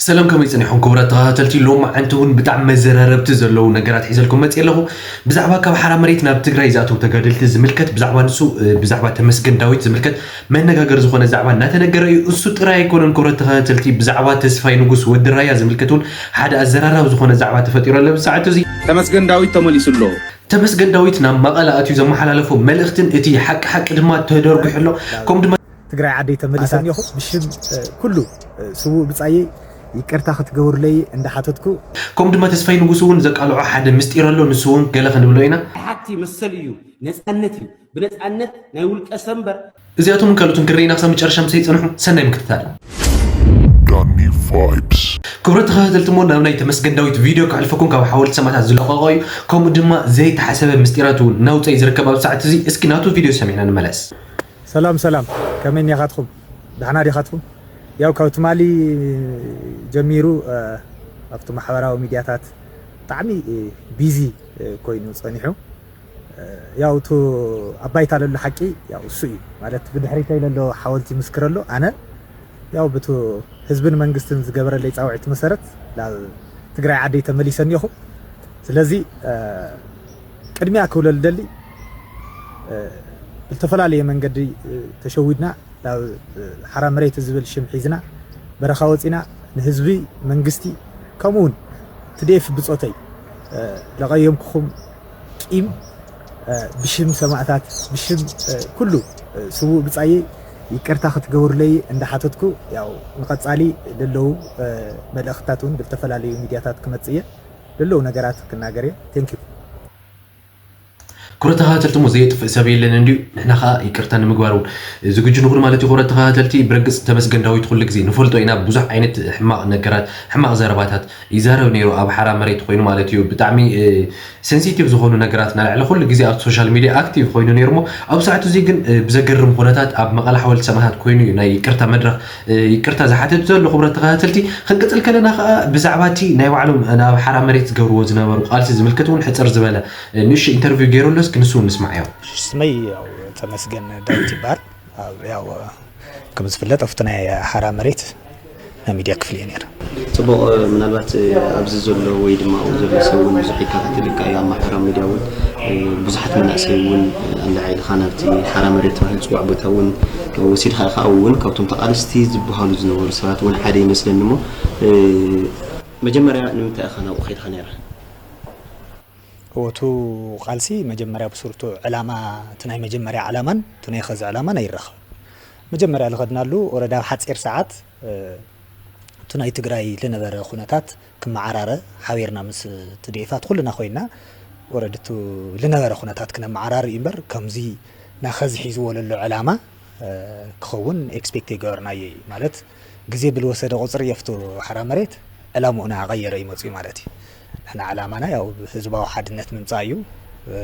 ሰላም፣ ከመይ ጸኒሕኩም ክቡራት ተኸታተልቲ? ሎማዓንቲ እውን ብጣዕሚ መዘራረብቲ ዘለዉ ነገራት ሒዘልኩም መጽእ ኣለኹ። ብዛዕባ ካብ ሓራ መሬት ናብ ትግራይ ዝኣተዉ ተጋደልቲ ዝምልከት፣ ብዛዕባ ንሱ፣ እ፣ ብዛዕባ ተመስገን ዳዊት ዝምልከት መነጋገሪ ዝኾነ ዛዕባ እናተነገረ እዩ። እሱ ጥራይ ኣይኮነን ክቡራት ተኸታተልቲ፣ ብዛዕባ ተስፋይ ንጉስ ወዲ ራያ ዝምልከት እውን ሓደ ኣዘራራቢ ዝኾነ ዛዕባ ተፈጢሩ ኣሎ ብሰዓቱ እዚ። ተመስገን ዳዊት ተመሊሱ ኣሎ። ተመስገን ዳዊት ናብ መቐለ ኣትዩ ዘመሓላለፎ መልእኽትን እቲ ሓቂ ሓቂ ድማ ተደርጒሑ ኣሎ። ከምኡ ድማ ትግራይ ዓደይ ተመሊሰ እኒኹ። ብሽም፣ እ፣ ኩሉ፣ እ፣ ስዉእ ብጻየይ ይቅርታ ክትገብሩለይ እንዳሓተትኩ። ከምኡ ድማ ተስፋይ ንጉስ እውን ዘቃልዖ ሓደ ምስጢር ኣሎ፣ ንሱ እውን ገለ ክንብሎ ኢና። ሓቲ መሰል እዩ፣ ነጻነት እዩ። ብነጻነት ናይ ውልቀ ሰብ እምበር። እዚኣቶምን ካልኦትን ክንርኢና ክሳብ መጨረሻ ምሳይ ጽንሑ። ሰናይ ምክትታል። ዳኒ ቫይብስ። ክቡራት ተኸታተልቲ እሞ ናብ ናይ ተመስገን ዳዊት ቪድዮ ከሕልፈኩም፣ ካብ ሓወልቲ ሰማእታት ዝለቐቖ እዩ። ከምኡ ድማ ዘይተሓሰበ ምስጢራት እውን ናውፀይ ዝርከብ ኣብ ሰዓት እዚ። እስኪ ናቱ ቪድዮ ሰሚዕና ንመለስ። ሰላም ሰላም፣ ከመይ ዲኻትኩም? ደሕና ዲኻትኩም? ያው ካብ ትማሊ ጀሚሩ፣ እ፣ ኣብቲ ማሕበራዊ ሚድያታት ብጣዕሚ፣ እ፣ ቢዚ፣ እ፣ ኮይኑ ጸኒሑ። እ፣ ያው እቲ ኣብ ባይታ ለሎ ሓቂ ያው እሱ እዩ። ማለት ብድሕሪተይ ለሎ ሓወልቲ ይምስክር ኣሎ። ኣነ ያው ብቲ ህዝብን መንግስትን ዝገበረለይ ጻውዒት መሰረት ናብ ትግራይ ዓደይ ተመሊሰ እኒኹ። ስለዚ፣ እ፣ ቅድሚያ ክብሎ ልደሊ፣ እ፣ ብዝተፈላለየ መንገዲ፣ እ፣ ተሸዊድና ናብ፣ እ፣ ሓራ መሬት ዝብል ሽም ሒዝና በረኻ ወፂና ንህዝቢ መንግስቲ ከምኡ እውን ትዴፍ ብፆተይ፣ እ፣ ለቐየምኩኹም ቂም፣ እ፣ ብሽም ሰማእታት ብሽም፣ እ፣ ኩሉ፣ እ፣ ስዉእ ብጻየይ ይቅርታ ክትገብሩለይ እንዳሓተትኩ፣ ያው ንቐጻሊ ለለዉ፣ እ፣ መልእኽትታት እውን ብዝተፈላለዩ ሚድያታት ክመጽእ እየ። ለለዉ ነገራት ክናገር እየ። ቴንክ ዩ። ክቡራት ተኸታተልቲ እሞ ዘየጥፍእ ሰብ የለን እንድዩ፣ ንሕና ኸኣ ይቅርታ ንምግባር እውን ዝግጁ ንኹን ማለት እዩ። ክቡራት ተኸታተልቲ፣ ብርግጽ ተመስገን ዳዊት ኩሉ ግዜ ንፈልጦ ኢና፣ ብዙሕ ዓይነት ሕማቕ ነገራት፣ ሕማቕ ዘረባታት ይዛረብ ነይሩ ኣብ ሓራ መሬት ኮይኑ ማለት እዩ። ብጣዕሚ፣ እ፣ ሴንሲቲቭ ዝኾኑ ነገራት ናልዕሊ ኩሉ ግዜ ኣብ ሶሻል ሚድያ ኣክቲቭ ኮይኑ ነይሩ እሞ፣ ኣብ ሰዓቱ እዚ ግን፣ እ፣ ብዘገርም ኩነታት ኣብ መቐለ ሓወልቲ ሰማእታት ኮይኑ እዩ ናይ ይቅርታ መድረኽ፣ እ፣ ይቅርታ ዝሓተት ዘሎ። ክቡራት ተኸታተልቲ፣ ክንቅጽል ከለና ኸኣ ብዛዕባ እቲ ናይ ባዕሎም ናብ ሓራ መሬት ዝገብርዎ ዝነበሩ ቃልሲ ዝምልከት እውን ሕጽር ዝበለ፣ እ፣ ንእሽቶ ኢንተርቪው ገይሩ ኣሎ። እስኪ ንሱ እውን ንስማዓዮ። ስመይ ያው ተመስገን ዳዊት ይበሃል። ኣብ፣ ያው፣ ከም ዝፍለጥ ኣብቲ ናይ ሓራ መሬት ናይ ሚድያ ክፍሊ እየ ነይረ። ጽቡቕ፣ ምናልባት ኣብዚ ዘሎ ወይ ድማ ኣብኡ ዘሎ ሰብ እውን ብዙሕ ይከታተለካ እዩ። ኣብ ማሕበራዊ ሚድያ እውን ብዙሓት መናእሰይ እውን ኣለዓዒልኻ ናብቲ ሓራ መሬት ተባሂሉ ዝጽዋዕ ቦታ እውን ወሲድካ ኢኻ። ኣብኡ እውን ካብቶም ተቓለስቲ ዝበሃሉ ዝነበሩ ሰባት እውን ሓደ ይመስለኒ እሞ፣ መጀመርያ ንምንታይ ኢኻ ናብኡ ከይድካ ነይራ? እወቱ ቃልሲ መጀመርያ ብሱርቱ ዕላማ፣ እቲ ናይ መጀመርያ ዕላማን እቲ ናይ ኸዚ ዕላማን ኣይራኸብን። መጀመርያ ዝኸድናሉ ወረዳ ኣብ ሓጺር ሰዓት፣ እ፣ እቲ ናይ ትግራይ ዝነበረ ኩነታት ክመዓራረ ሓቢርና ምስ ትዴፋት ኩልና ኮይና ወረድቱ ዝነበረ ኩነታት ክነመዓራሪ እዩ እምበር ከምዚ ናኸዚ ሒዝዎ ለሎ ዕላማ እ፣ ክኸውን ኤክስፔክት የገበርናዮ እዩ። ማለት ግዜ ብልወሰደ ቁፅሪ የፍቱ ሓራ መሬት ዕላምኡ እናቐየረ ይመፁ እዩ ማለት እዩ። ንሕና ዕላማና ያው ህዝባዊ ሓድነት ምምፃእ እዩ። እ፣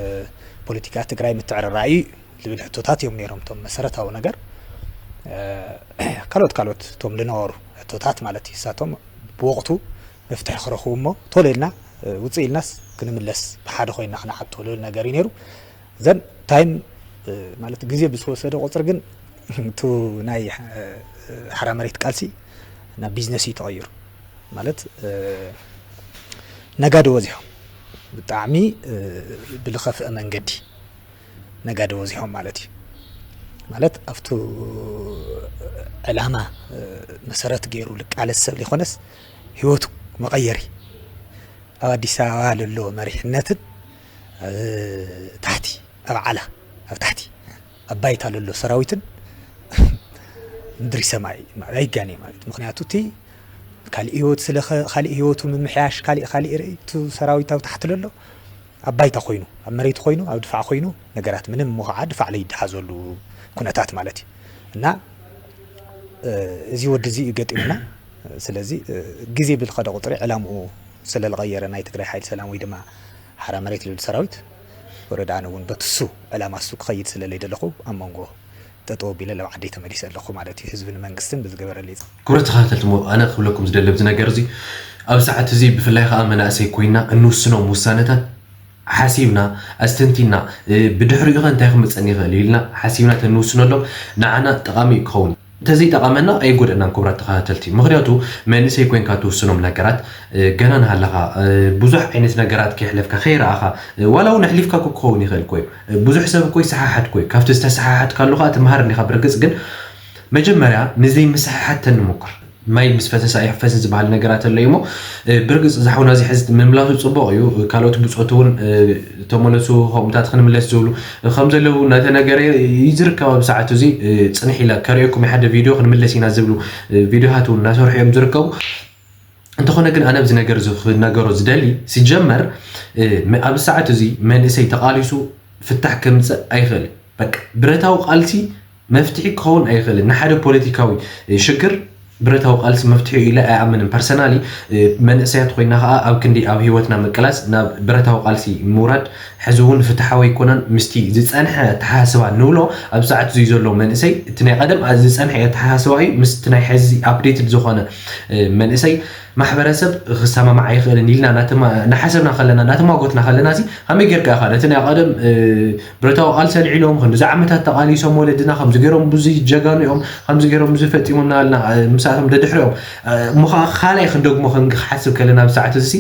ፖለቲካ ትግራይ ምትዕርራይ እዩ ዝብል ሕቶታት እዮም ነይሮም እቶም መሰረታዊ ነገር። እ፣ ካልኦት ካልኦት እቶም ዝነበሩ ሕቶታት ማለት እዩ። እሳቶም ብወቕቱ መፍትሒ ክረኽቡ እሞ ቶሎ ኢልና፣ እ፣ ውፅእ ኢልናስ ክንምለስ ብሓደ ኮይና ክነሓቶ ዝብል ነገር እዩ ነይሩ። ዘን ታይም፣ እ፣ ማለት ግዜ ብዝወሰደ ቁፅሪ ግን እቱ ናይ፣ እ፣ ሓራ መሬት ቃልሲ ናብ ቢዝነስ እዩ ተቐይሩ። ማለት፣ እ፣ ነጋዶ በዚሖም ብጣዕሚ፣ እ፣ ብልኸፍአ መንገዲ ነጋዶ በዚሖም ማለት እዩ። ማለት ኣብቱ ዕላማ፣ እ፣ መሰረት ገይሩ ልቃለስ ሰብ ሊኾነስ ህይወቱ መቐየሪ ኣብ ኣዲስ ኣበባ ለሎ መሪሕነትን ኣብ ታሕቲ ኣብ ዓላ ኣብ ታሕቲ ኣብ ባይታ ለሎ ሰራዊትን ምድሪ ሰማይ ማለት ኣይጋኔ ማለት። ምኽንያቱ እቲ ካሊእ ህይወት ስለ ኸ-፣ ካሊእ ህይወቱ ምምሕያሽ ካሊእ ካሊእ ርእይ፣ እቲ ሰራዊት ኣብ ታሕቲ ለሎ ኣብ ባይታ ኮይኑ፣ ኣብ መሬት ኮይኑ፣ ኣብ ድፋዕ ኮይኑ ነገራት ምንም እሞ ኸዓ ድፋዕ ለይደሓዘሉ ኩነታት ማለት እዩ። እና፣ እ፣ እዚ ወዲ እዚ እዩ ገጢሙና። ስለዚ፣ እ፣ ግዜ ብልኸደ ቁፅሪ ዕላምኡ ስለ ዝቐየረ ናይ ትግራይ ሓይሊ ሰላም ወይ ድማ ሓራ መሬት ልብል ሰራዊት ወረዳ ኣነ እውን በትሱ ዕላማ እሱ ክኸይድ ስለ ለይደለኹ ኣብ መንጎ ጠጠው ኣቢለ ናብ ዓደይ ተመሊሰ ኣለኹ ማለት እዩ። ህዝብን መንግስትን ብዝገበረለይ ጸ- ክቡራት ተኸታተልቲ እሞ ኣነ ክብለኩም ዝደሊ ኣብዚ ነገር እዚ ኣብ ሰዓት እዚ ብፍላይ ከዓ መናእሰይ ኮይና እንውስኖም ውሳነታት ሓሲብና ኣስተንቲና፣ እ፣ ብድሕሪኡ ኸ እንታይ ክመፀኒ ይኽእል ኢልና ሓሲብና ተንውስነሎም ንዓና ጠቓሚ እዩ ክኸውን። እንተዘይጠቐመና ኣይጎደእናን። ክቡራት ተኸታተልቲ፣ ምኽንያቱ መንእሰይ ኮይንካ ትውስኖም ነገራት፣ ገና ንሃለኻ ብዙሕ ዓይነት ነገራት ከይሕለፍካ ከይረኣኻ፣ ዋላ እውን ኣሕሊፍካ እኮ ክኸውን ይኽእል እኮ እዩ። ብዙሕ ሰብ እኮ ይሰሓሓት እኮ እዩ። ካብቲ ዝተሰሓሓትካሉ ከዓ ትመሃር እንዲኻ። ብርግፅ ግን መጀመርያ ንዘይምስሕሓት ተንሞክር። ማይ ምስ ፈሰሰ ኣይሕፈስን ዝበሃል ነገራት ኣሎ እሞ፣ ብርግፅ ዝሓውና እዚ ሕዚ ምምላሱ ፅቡቕ እዩ። ካልኦት ብፆት እውን ተመለሱ ከምኡታት ክንምለስ ዝብሉ ከም ዘለዉ እናተነገረ እዩ ዝርከብ። ኣብ ሰዓት እዚ ፅንሕ ኢለ ከርእየኩም ሓደ ቪድዮ ክንምለስ ኢና ዝብሉ ቪድዮታት እውን እናሰርሑ እዮም ዝርከቡ። እንተኾነ ግን ኣነ ኣብዚ ነገር እዚ ክነገሮ ዝደሊ፣ ሲጀመር ኣብ ሰዓት እዚ መንእሰይ ተቓሊሱ ፍታሕ ከምፅእ ኣይኽእልን። በቃ ብረታዊ ቃልሲ መፍትሒ ክኸውን ኣይኽእልን ንሓደ ፖለቲካዊ ሽግር። ብረታዊ ቃልሲ መፍትሒ ኢለ ኣይኣምንን ፐርሰናሊ። መንእሰያት ኮይና ከዓ ኣብ ክንዲ ኣብ ህይወትና ምቅላስ ናብ ብረታዊ ቃልሲ ምውራድ ሕዚ እውን ፍትሓዊ ኣይኮነን። ምስቲ ዝፀንሐ ኣተሓሳስባ ንብሎ ኣብ ሰዓት እዚ ዘሎ መንእሰይ፣ እቲ ናይ ቀደም ዝፀንሐ ኣተሓሳስባ እዩ ምስቲ ናይ ሕዚ ኣፕዴትድ ዝኾነ መንእሰይ ማሕበረሰብ ክሰማማዕ ኣይኽእልን ኢልና እናሓሰብና ከለና፣ እናተማጎትና ከለና እዚ ከመይ ጌርካ ኢኻ ነቲ ናይ ቀደም ብረታዊ ቃልሲ ኣልዒሎም ክንዲዚ ዓመታት ተቓሊሶም ወለድና ከምዚ ገይሮም ብዙ ጀጋኑ እዮም ከምዚ ገይሮም ብዙ ፈፂሞም እናበልና ምስኣቶም ደድሕሪኦም እሞ ከዓ ካልኣይ ክንደግሞ ክንክሓስብ ከለና ብሰዓት እዚ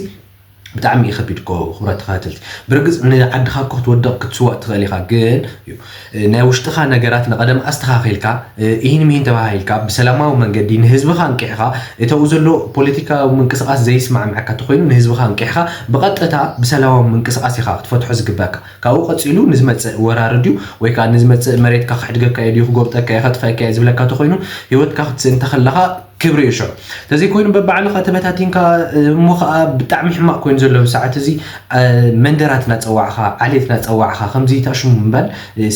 ብጣዕሚ እዩ ከቢድ እኮ። ክቡራት ተኸታተልቲ፣ ብርግፅ ንዓድኻ እኮ ክትወድቕ ክትስዋእ ትኽእል ኢኻ፣ ግን እዩ ናይ ውሽጥኻ ነገራት ንቐደም ኣስተኻኺልካ ኢሂን ሚሂን ተባሃሂልካ ብሰላማዊ መንገዲ ንህዝብኻ እንቂሕኻ፣ እተው ዘሎ ፖለቲካዊ ምንቅስቃስ ዘይስማዕምዐካ ተኮይኑ ንህዝብኻ እንቂሕኻ ብቐጥታ ብሰላማዊ ምንቅስቃስ ኢኻ ክትፈትሖ ዝግበእካ። ካብኡ ቀፂሉ ንዝመፅእ ወራሪ ድዩ ወይ ከዓ ንዝመፅእ መሬትካ ክሕድገካ እዩ ድዩ ክጎብጠካ እዩ ከጥፈካ እዩ ዝብለካ ተኮይኑ ህይወትካ ክትስእን ተኸለኻ ክብሪ እዩ ሽዑ። ተዘይኮይኑ በባዕልኻ ተበታቲንካ እሞ ከዓ ብጣዕሚ ሕማቕ ኮይኑ ዘሎ ሰዓት እዚ መንደራት ናፀዋዕኻ ዓሌት ናፀዋዕኻ ከምዚ ታሽሙ ምባል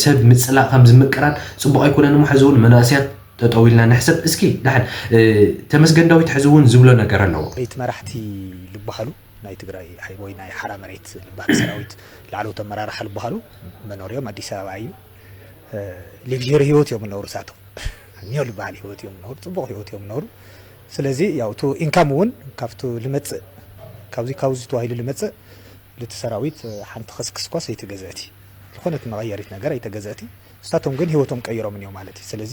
ሰብ ምፅላእ ከምዚ ምቅራን ፅቡቕ ኣይኮነን እሞ ሕዚ እውን መናእሰያት ጠጠው ኢልና ንሕሰብ እስኪ። ደሓን ተመስገን ዳዊት ሕዚ እውን ዝብሎ ነገር ኣለዎ። ቤት መራሕቲ ዝበሃሉ ናይ ትግራይ ወይ ናይ ሓራ መሬት ዝበሃል ሰራዊት ላዕለዎት ኣመራርሓ ዝበሃሉ መኖርዮም ኣዲስ ኣበባ እዩ። ሌግሪ ህይወት እዮም ነሩ ሳቶም ኒዮ ዝበሃል ህይወት እዮም ነሩ ፅቡቕ ህይወት እዮም ነሩ። ስለዚ ያው እቲ ኢንካም እውን ካብቲ ልመፅእ ካብዚ ካብዚ ተባሂሉ ልመፅእ ልቲ ሰራዊት ሓንቲ ከስክስኳስ ኣይተገዘእቲ ዝኾነት መቐየሪት ነገር ኣይተገዘእቲ። ንሳቶም ግን ህይወቶም ቀይሮም እዮም ማለት እዩ። ስለዚ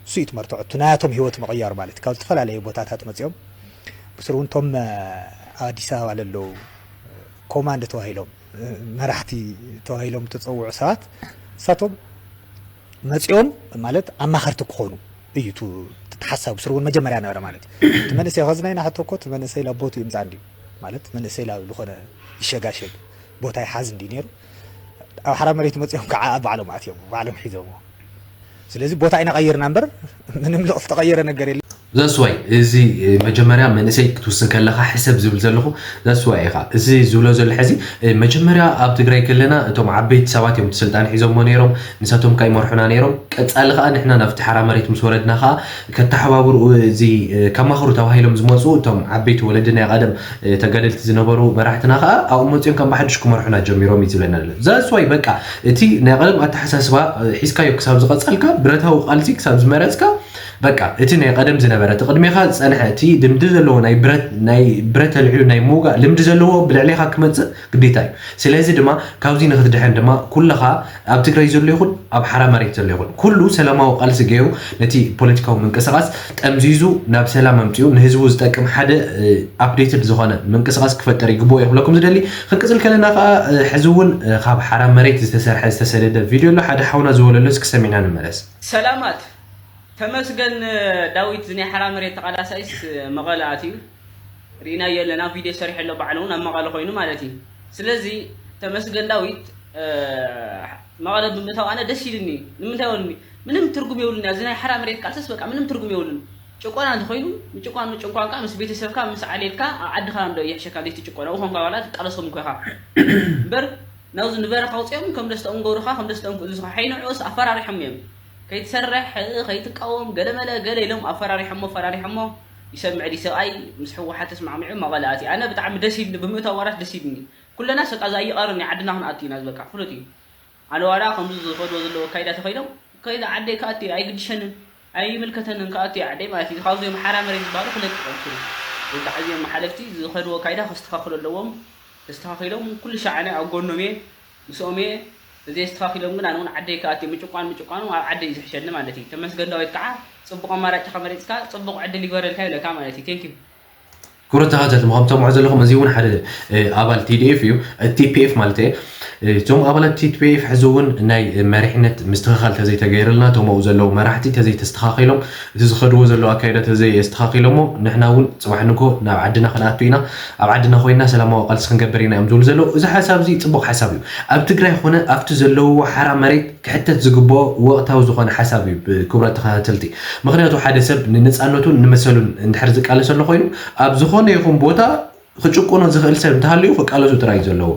እሱ እዩ ትመርትዖ እቲ ናያቶም ህይወት ምቕያር ማለት እዩ። ካብ ዝተፈላለየ ቦታታት መፂኦም ብስሩ እውን እቶም ኣዲስ ኣበባ ለለዉ ኮማንድ ተባሂሎም መራሕቲ ተባሂሎም ተፀውዑ ሰባት ንሳቶም መፂኦም ማለት ኣማኸርቲ ክኾኑ እዩ እቲ ሓሳብ ብስሩ እውን መጀመርያ ነበረ ማለት እዩ። እቲ መንእሰይ ከዚ ናይ ናሕቶ እኮ እቲ መንእሰይ ላቦቱ ይምፃ እንዲ ማለት መንእሰይ ላብ ዝኾነ ይሸጋሸግ ቦታ ይሓዝ እንዲ ነይሩ ኣብ ሓራ መሬት መፂኦም ከዓ ባዕሎም ኣትዮም ባዕሎም ሒዞምዎ። ስለዚ ቦታ ኢና ቀይርና እምበር ምንም ለውጥ ዝተቐየረ ነገር የለን። That's why እዚ መጀመርያ መንእሰይ ክትውስን ከለኻ ሕሰብ ዝብል ዘለኹ that's why ኢኻ እዚ ዝብሎ ዘሎ ሕዚ መጀመርያ ኣብ ትግራይ ከለና እቶም ዓበይቲ ሰባት እዮም ስልጣን ሒዞሞ ነይሮም ንሳቶም ከኣ ይመርሑና ነይሮም ቀጻሊ ከኣ ንሕና ናብቲ ሓራ መሬት ምስ ወረድና ከኣ ከተሓባብሩ እዚ ከማኽሩ ተባሂሎም ዝመፁ እቶም ዓበይቲ ወለድና ቀደም ተጋደልቲ ዝነበሩ መራሕትና ከኣ ኣብኡ መፅኦም ከም ብሓድሽ ክመርሑና ጀሚሮም እዩ ዝብለና ዘሎ that's why በቃ እቲ ናይ ቀደም ኣተሓሳስባ ሒዝካዮ ክሳብ ዝቐጸልካ ብረታዊ ቃልሲ ክሳብ ዝመረጽካ በቃ እቲ ናይ ቀደም ዝነበረ እቲ ቅድሜኻ ዝጸንሐ እቲ ልምዲ ዘለዎ ናይ ብረት ናይ ብረት ኣልዒሉ ናይ ምውጋእ ልምዲ ዘለዎ ብልዕሌኻ ክመጽእ ግዴታ እዩ። ስለዚ ድማ ካብዚ ንክትድሕን ድማ ኩልኻ ኣብ ትግራይ ዘሎ ይኹን ኣብ ሓራ መሬት ዘሎ ይኹን ኩሉ ሰላማዊ ቃልሲ ገይሩ ነቲ ፖለቲካዊ ምንቅስቃስ ጠምዚዙ ናብ ሰላም ኣምጺኡ ንህዝቡ ዝጠቅም ሓደ ኣፕዴትድ ዝኾነ ምንቅስቃስ ክፈጥር ይግብኦ እየ ክብለኩም ዝደሊ። ክንቅጽል ከለና ከዓ ሕዚ እውን ካብ ሓራ መሬት ዝተሰርሐ ዝተሰደደ ቪድዮ ኣሎ ሓደ ሓውና ዝበለሎ እስኪ ሰሚዕና ንመለስ። ሰላማት ተመስገን ዳዊት እዚ ናይ ሓራ መሬት ተቓላሳይስ መቐለ ኣትዩ ርኢናዮ ኣለና ቪድዮ ሰሪሑ ኣሎ ባዕሉ እውን ኣብ መቐለ ኮይኑ ማለት እዩ ስለዚ ተመስገን ዳዊት መቐለ ብምእታው ኣነ ደስ ኢልኒ ንምንታይ ወልኒ ምንም ትርጉም የብሉን እዚ ናይ ሓራ መሬት ቃልስስ በቃ ምንም ትርጉም የብሉን ጭቆና እንተኮይኑ ምጭቋን ምጭንቋንካ ምስ ቤተሰብካ ምስ ዓሌትካ ኣብ ዓድኻ እንዶ የሕሸካ ዘይትጭቆን ኣብኡ ኮንካ ዋላ ትቃለሶም እኮ ኢኻ እምበር ናብዚ ንበረኻ ኣውፂኦም ከም ደስተኦም ገብሩኻ ከም ደስተኦም ክእዝዙኻ ሓይንዕኡስ ኣፈራሪሖም እዮም ከይትሰርሕ ከይትቃወም ገለመለ ገለ ኢሎም ኣፈራሪሖሞ ኣፈራሪሖሞ ይሰምዕ ድዩ ሰብኣይ ምስ ህወሓት ተስማዕሚዑ መቐለ ኣትዩ ኣነ ብጣዕሚ ደስ ኢልኒ ብምእታው ዋላስ ደስ ኢልኒ ኩለናስ በቃ እዛ ይቐርን ዓድና ክንኣቱ ኢና ዝበቃ ፍሉጥ እዩ ኣነ ዋላ ከምዚ ዝኸድዎ ዘለዎ ኣካይዳ ተኸይዶም ከይደ ዓደይ ክኣቱ እየ ኣይግድሸንን ኣይምልከተንን ክኣቱ እየ ዓደይ ማለት እዩ ካብዚኦም ሓራ መሬት ዝበሃሉ ክለቅቕ እየ ብስሩ ወይ ከዓ እዚኦም ሓለፍቲ ዝኸድዎ ኣካይዳ ከስተኻኽሉ ኣለዎም ተስተኻኺሎም ኩሉ ሻዕ ኣነ ኣብ ጎኖም እየ ምስኦም እየ እዘይ ኣስተኻኺሎም ግን ኣነ እውን ዓደይ ክኣትዮ ምጭቋን ምጭቋኑ ኣብ ዓደይ እዩ ዝሕሸኒ ማለት እዩ። ተመስገን ዳዊት ከዓ ፅቡቕ ኣማራጭ ከመሪፅካ ፅቡቕ ዕድል ይግበረልካ ይብለካ ማለት እዩ። Thank you። ክቡራት ተኸታተልቲ ከም ትሰምዑ ዘለኹም እዚ እውን ሓደ ኣባል ቲ ዲ ኤፍ እዩ፣ ቲ ፒ ኤፍ ማለት እየ። እቶም ኣባላት ቲ ፒ ኤፍ ሕዚ እውን ናይ መሪሕነት ምስትኽኻል ተዘይተገይረልና እቶም ኣብኡ ዘለዉ መራሕቲ ተዘይተስተኻኺሎም እቲ ዝኸድዎ ዘለዉ ኣካይዳ ተዘይየስተኻኺሎሞ ንሕና እውን ፅባሕ ንግሆ ናብ ዓድና ክንኣቱ ኢና፣ ኣብ ዓድና ኮይና ሰላማዊ ቃልሲ ክንገብር ኢና እዮም ዝብሉ ዘለዉ። እዚ ሓሳብ እዚ ፅቡቕ ሓሳብ እዩ። ኣብ ትግራይ ኮነ ኣብቲ ዘለውዎ ሓራ መሬት ክሕተት ዝግብኦ ወቕታዊ ዝኾነ ሓሳብ እዩ ክቡራት ተኸታተልቲ። ምኽንያቱ ሓደ ሰብ ንነፃነቱን ንመሰሉን እንድሕር ዝቃለሰሉ ኮይኑ ኣብ ዝኾነ ይኹን ቦታ ክጭቁኖ ዝኽእል ሰብ እንተሃልዩ ክቃለሱ ጥራይ እዩ ዘለዎ።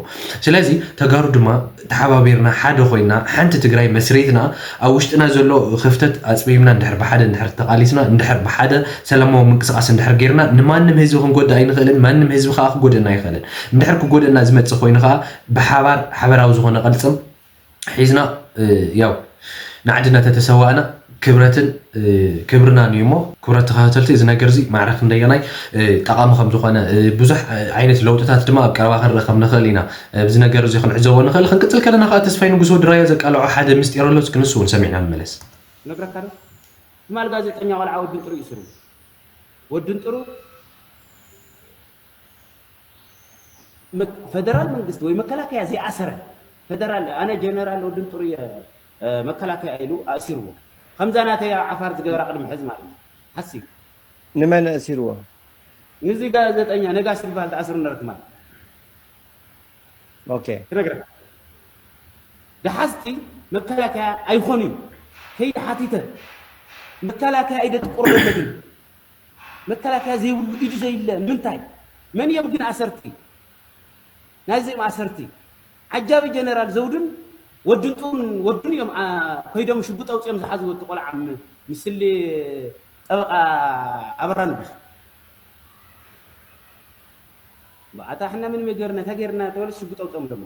ስለዚ ተጋሩ ድማ ተሓባቢርና ሓደ ኮይና ሓንቲ ትግራይ መስሪትና ኣብ ውሽጥና ዘሎ ክፍተት ኣፅቢብና እንድሕር ብሓደ እንድሕር ተቃሊስና እንድሕር ብሓደ ሰላማዊ ምንቅስቃስ እንድሕር ጌርና ንማንም ህዝቢ ክንጎድእ ኣይንኽእልን። ማንም ህዝቢ ከዓ ክጎድእና ኣይኽእልን። እንድሕር ክጎድእና ዝመፅእ ኮይኑ ከዓ ብሓባር ሓበራዊ ዝኾነ ቅልፅም ሒዝና ያው ንዓድና ተተሰዋእና ክብረትን ክብርናን እዩ እሞ ክብረት ተኸታተልቲ እዚ ነገር እዚ ማዕረ ክንደየናይ ጠቃሚ ከም ዝኾነ ብዙሕ ዓይነት ለውጥታት ድማ ኣብ ቀረባ ክንርኢ ከም ንኽእል ኢና። ኣብዚ ነገር እዚ ክንዕዘቦ ንኽእል። ክንቅፅል ከለና ከዓ ተስፋይ ንጉስ ወዲ ራያ ዘቃልዖ ሓደ ምስጢር ኣሎ። እስኪ ንሱ እውን ሰሚዕና ንመለስ። ነግረካ ዶ? ትማል ጋዜጠኛ ቆልዓ ወዲ እንጥሩ ይስሩ ወዲ እንጥሩ ፈደራል መንግስቲ ወይ መከላከያ ዘይኣሰረ ፈደራል ኣነ ጀነራል ወድን ጥሩየ መከላከያ ኢሉ ኣእሲርዎ። ከምዛ ናተይ ኣብ ዓፋር ዝገበራ ቅድሚ ሕዚ ማለት እዩ። ሓሲ ንመን ኣእሲርዎ? ንዚ ጋዜጠኛ ነጋሽ ዝበሃል ተኣስሩ ነበረ ትማል። ኦኬ ክነግረካ ደሓስቲ መከላከያ ኣይኾኑን ከይዲ ሓቲተ መከላከያ ኢደ ጥቁር ዘለግን መከላከያ ዘይብሉ ኢዱ ዘይለ ንምንታይ? መን እዮም ግን ኣሰርቲ? ናይዚኦም ኣሰርቲ ዓጃቢ ጀነራል ዘውዱን ወድንጡን ወዱን እዮም ከይዶም ሽጉጥ ኣውፅኦም ዝሓዝዎ እቲ ቆልዓ ምስሊ ጠበቃ ኣበራ ንጉስ ኣታ ሕና ምን ገርና ተገርና ተበለ ሽጉጥ ኣውፅኦም ደሞ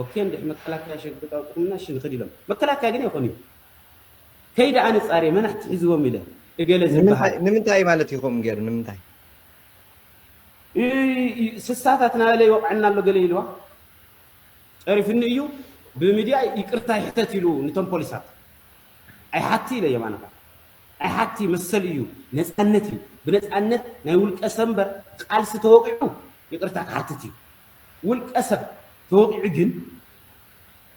ኦኬ እንድሕ መከላከያ ሽጉጥ ኣውፅምና ሽንክድ ኢሎም መከላከያ ግን ይኾን እዩ ከይደ ኣነ ፃሬ መናሕቲ ሒዝዎም ኢለ እገለ ዝበሃል ንምንታይ ማለት እዩ ከምኡ ገይሩ ንምንታይ ስሳታት ናበለ ይወቕዐና ኣሎ ገለ ኢልዋ ጨሪፍኒ እዩ ብሚድያ ይቅርታ ይሕተት ኢሉ ንቶም ፖሊሳት ኣይሓቲ ኢለ የማነኻ ኣይሓቲ መሰል እዩ ነፃነት እዩ ብነፃነት ናይ ውልቀ ሰንበር ቃልሲ ተወቂዑ ይቅርታ ክሓትት እዩ ውልቀ ሰብ ተወቂዑ ግን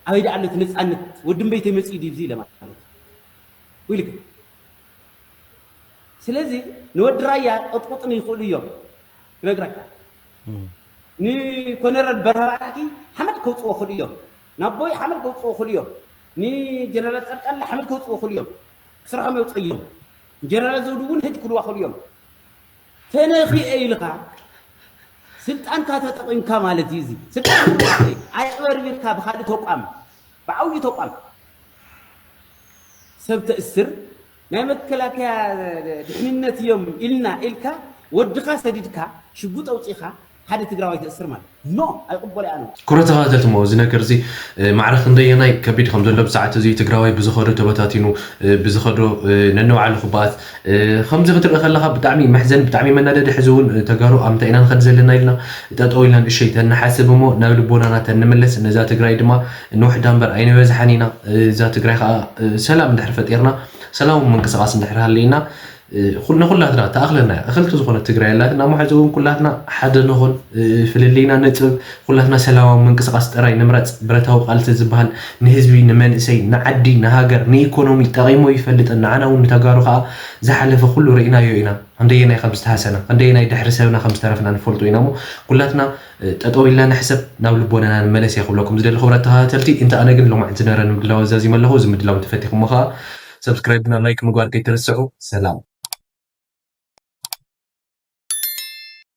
ኣበይ ደኣ ኣሎ እቲ ነፃነት ወዲ እምበይተይ መፅኡ ድዩ ኢለ ማለት እዩ ኢልካ ስለዚ ንወዲ ራያ ቀጥቁጥኒ ይኽእሉ እዮም ክነግረካ ንኮነረል በርሀ ባራኪ ሓመድ ከውፅዎ ክእሉ እዮም ናቦይ ሓመድ ከውፅዎ ክእሉ እዮም ንጀነራል ፀድቃን ሓመድ ከውፅዎ ክእሉ እዮም ስርሖም የውፀዮም ጀነራል ዘውዱ እውን ህድ ክልዋ ክእሉ እዮም ተነኺኤ ኢልካ ስልጣንካ ተጠቒምካ ማለት እዩ እዚ ስልጣን ኣየዕበርቢርካ ብካልእ ተቋም ብዓብዩ ተቋም ሰብ ተእስር ናይ መከላከያ ድሕንነት እዮም ኢልና ኢልካ ወድኻ ሰዲድካ ሽጉጥ ኣውፂኻ ሓደ ትግራዋይ ተእስር ማለት ኖ ኣይቅበሎ ኣነ ክቡራት ተኸታተልቲ ሞ እዚ ነገር እዚ ማዕረ ክንደየናይ ከቢድ ከም ዘሎ ብሰዓት እዚ ትግራዋይ ብዝኸዶ ተበታቲኑ ብዝኸዶ ነንባዕሉ ክበኣት ከምዚ ክትርኢ ከለኻ ብጣዕሚ መሕዘን ብጣዕሚ መናደዲ ሕዚ እውን ተጋሩ ኣብ ምንታይ ኢና ንኸድ ዘለና ኢልና ጠጠው ኢልና ንእሸይ ተንሓስብ እሞ ናብ ልቦናና ተንምለስ ነዛ ትግራይ ድማ ንውሕዳ እምበር ኣይንበዝሓን ኢና እዛ ትግራይ ከዓ ሰላም እንድሕር ፈጢርና ሰላም ምንቅስቃስ እንድሕር ሃለና ንኩላትና ተኣኽለና እያ እኽልቲ ዝኾነት ትግራይ ኣላትና እሞ ሕዚ እውን ኩላትና ሓደ ንኹን ፍልልይና ነፅብ ኩላትና ሰላማዊ ምንቅስቃስ ጥራይ ንምረፅ ብረታዊ ቃልሲ ዝበሃል ንህዝቢ ንመንእሰይ ንዓዲ ንሃገር ንኢኮኖሚ ጠቒሞ ይፈልጥን ንዓና እውን ንተጋሩ ከዓ ዝሓለፈ ኩሉ ርኢናዮ ኢና ክንደየናይ ከም ዝተሃሰና ክንደየናይ ድሕሪ ሰብና ከም ዝተረፍና ንፈልጦ ኢና እሞ ኩላትና ጠጠው ኢልና ንሕሰብ ናብ ልቦናና ንመለስ እየ ክብለኩም ዝደሊ ክብረት ተኸታተልቲ እንተ ኣነ ግን ሎማዕንቲ ዝነበረ ንምድላው ኣዛዚመ ኣለኹ እዚ ምድላው እንተፈቲኹሞ ከዓ ሰብስክራይብ እና ላይክ ምግባር ከይትርስዑ ሰላም